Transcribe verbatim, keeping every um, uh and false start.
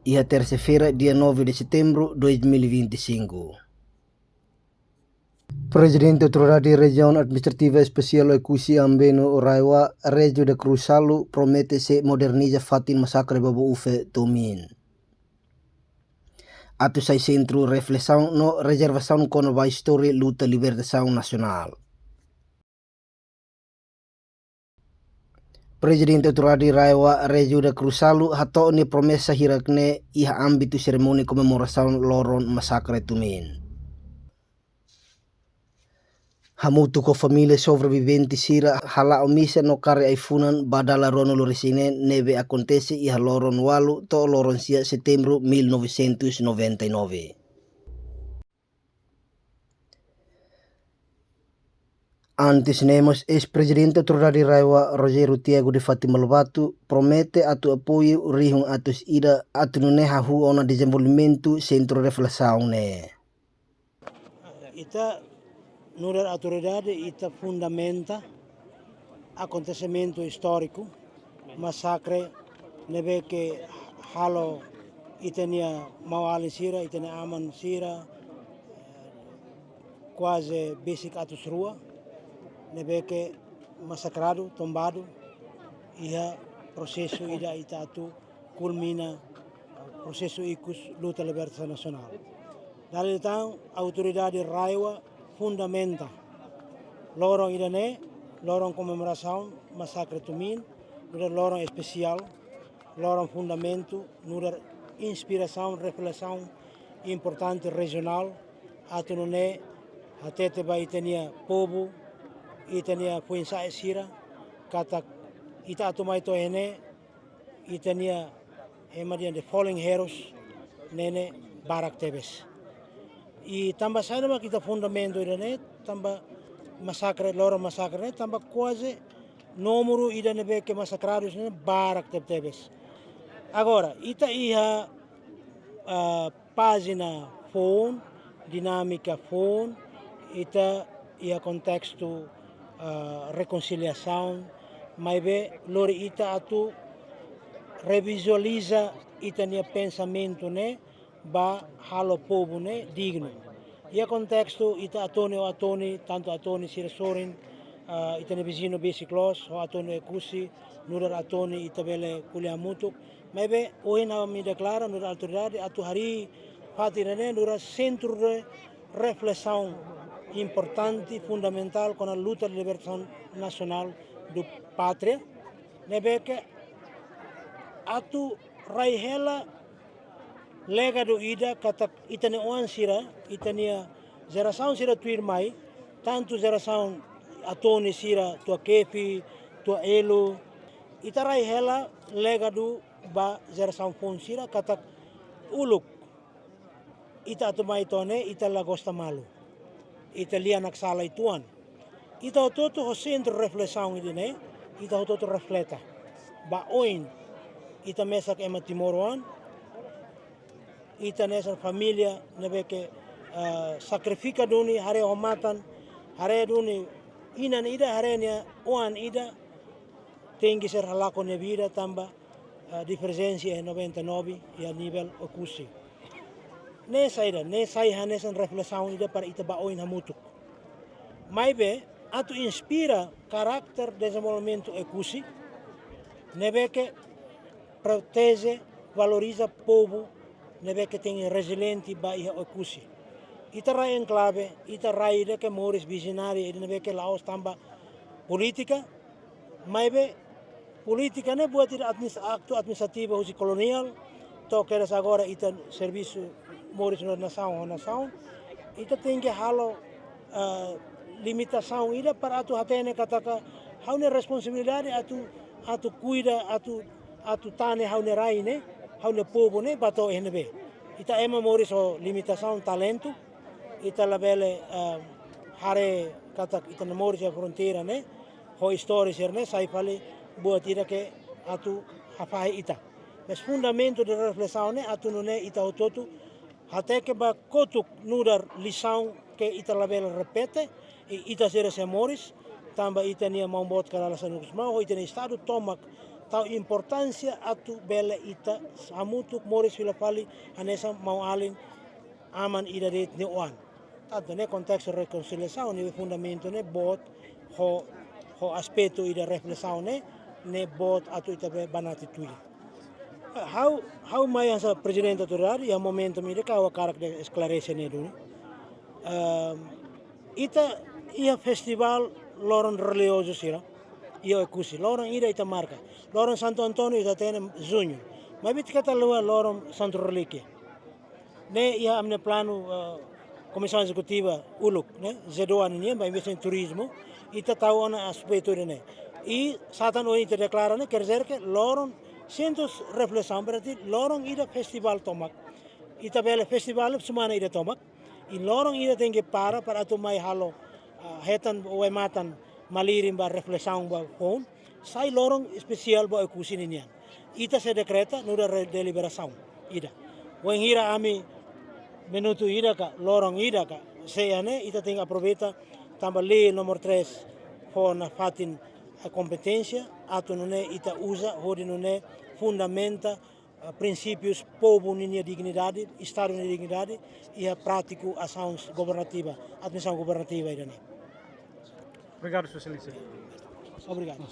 iha tersa-feira, dia nove de setembro dois mil e vinte e cinco. Prezidente Autoridade Rejiaun Administrativa Espesiál Oekusi Ambeno Raeoa, Régio da Cruz Salu, promete sei moderniza fatin masakre Babo Ufe Tumin, atu sai sentru reflesaun no rezervasaun kona-ba istória luta libertasaun nasionál. Prezidente Autoridade Raeoa, Régio da Cruz Salu, hato'o nia promesa hirak-ne'e iha ámbitu serimónia komemorasaun loron masakre Tumin. Hamutuk ho família sobrevivente sira hala'o misa no kaer ai-funan ba dala ruanulu-resin-neen ne'ebé akontese iha loron ualu to'o loron sia setembru mil novecentos e noventa e nove. Antes ne'e mós, eis-prezidente Autoridade Raeoa, Rogério Tiago de Fátima Lobato, promete atu apoiu rihun atus ida atu nune'e hahú ona dezenvolvimentu sentru reflesaun ne'e. Ita nu'udar autoridade, ita fundamenta akontesimentu istóriku, masakre ne'ebé ke halo ita-nia maun-alin sira, ita-nia aman sira, eh, kuaze besik atus rua, ne'ebé ke masakradu, tombadu, iha prosesu ida ita atu kulmina prosesu ikus luta libertasaun nasionál. Dala ida tan, Autoridade Raeoa fundamenta loron ida-ne'e, loron komemorasaun masakre Tumin, nu'udar loron espesiál, loron fundamentu, nu'udar inspirasaun, reflesaun importante rejionál, atu nune'e hatete ba ita-nia povu, ita-nia foin-sa'e sira, katak ita atu mai to'o iha-ne'e, ita-nia ema dehan the fallen heroes ne'e ne'e barak tebes. I tanba saida mak ita fundamenta ida-ne'e, tanba masakre, loron masakre ne'e, tanba kuaze númeru ida ne'ebé ke masakradus ne'e barak tebetebes. Agora, ita iha, ah, pájina foun, dinámika foun, ita iha kontestu, ah, rekonsiliasaun, maibé lori ita atu revizualiza ita-nia pensamentu ne'e ba halo povu ne'e dignu. Iha kontestu ita Atoni ho Atoni, tantu Atoni sira sorin, ah, ita-nia viziñu besik loos, ho Atoni Oekusi, nu'udar Atoni ita bele ko'alia hamutuk. Maibé, ohin ami deklara nu'udar autoridade atu harii fatin ne'e nu'udar sentru de reflesaun importante, fundamentál, kona luta de libertasaun nasionál do pátria. Ne'ebé ke atu rai hela legadu ida katak ita-nia oan sira, ita-nia jerasaun sira tuirmai, tantu jerasaun Atoni sira, tua Kefi, tua Elo, ita rai hela legadu ba jerasaun foun sira katak uluk ita atu mai to'o ne'e, ita la gosta malu. Ita lia naksala uitoan. Ita hotu-hotu ho sentru reflesaun ida-ne'e, ita hotu-hotu refleta ba oin ita mesak ema timoroan, ita hanesan família ne'ebé ke, ah, sakrifika duni, haree ho matan, haree duni inan ida, haree nia oan ida, tenke ser halakon nia vida tanba, ah, diverjénsia iha noventa e nove iha nivel Oekusi. Ne'e saida, ne'e sai hanesan reflesaun ida para ita ba oin hamutuk. Maibé, atu inspira karakter dezenvolvimentu Oekusi, ne'ebé ke proteje, valoriza povu ne'ebé ke tenke reziliente ba iha Oekusi. Ita rai enklave, ita rai ida ke moris vizinária, ida ne'ebé ke la'ós tanba polítika, maibé polítika ne'e buat ida admis-, aktu administrativu husi koloniál, to'o kedas agora ita servisu moris nu'udar nasaun ho nasaun, ita tenke halo, ah, limitasaun ida para atu hatene katak ha'u-nia responsabilidade atu, atu kuida, atu, atu tane ha'u-nia rai ne'e, ha'u-nia povu ne'e, ba to'o iha ne'ebé. Ita ema moris ho limitasaun talentu, ita labele, ah, haree katak ita-nia moris iha fronteira ne'e, ho istória sira-ne'e, sai fali buat ida ke atu hafahe ita. Mas fundamentu de reflesaun ne'e atu nune'e ita hotu-hotu hateke ba kotuk nu'udar lisaun ke ita labele repete, i ita sira sei moris, tanba ita-nia maun boot Kay Rala Xanana Gusmão, ho ita-nia Estadu tomak Tau importánsia atu bele ita hamutuk moris fila fali hanesan maun-alin aman ida de'it nia oan. Tantu ne'e kontestu rekonsiliasaun ne'e fundamentu ne'e boot ho, ho aspetu ida reflesaun ne'e, ne'e boot atu ita be banati tuir. Ha'u, ha'u mai hanesan prezidente autoridade, iha momentu ida-ne'e ha'u hakarak de'it esklarese ne'e duni. Ehm, ita iha festivál loron relijiozu sira, iha Oekusi. Loron ida ita marka. Loron Santo António ita hatene juñu. Maibé ita keta haluha loron Santu Relíkia. Ne'e iha ami-nia planu, eh, Komisaun Ezekutiva uluk, ne'e, Z dua nian, ba investimentu turizmu, ita tau ona aspetu ida-ne'e. I sá tan ohin ita deklara ne'e, quer dizer que loron sentru reflesaun, berarti loron ida festivál tomak. Ita bele festivál semana ida tomak. I loron ida tenke para, para atu mai halo, ah, hetan wai-matan malirin ba reflesaun ba foun. Sai loron espesiál ba Oekusi ninian. Ita sei dekreta nu'udar re-, deliberasaun ida. Wainhira ami minutu ida ka, loron ida ka, sei iha ne'e, ita tenke aproveita tanba lei númeru três fó nafatin, eh, kompeténsia, atu nune'e ita uza, hodi nune'e fundamenta, eh, prinsípius povu ninia dignidade, Estadu ninia dignidade, iha prátiku asaun governativa, administrasaun governativa ida-ne'e. Obrigadu, Sua Exelénsia. Obrigadu.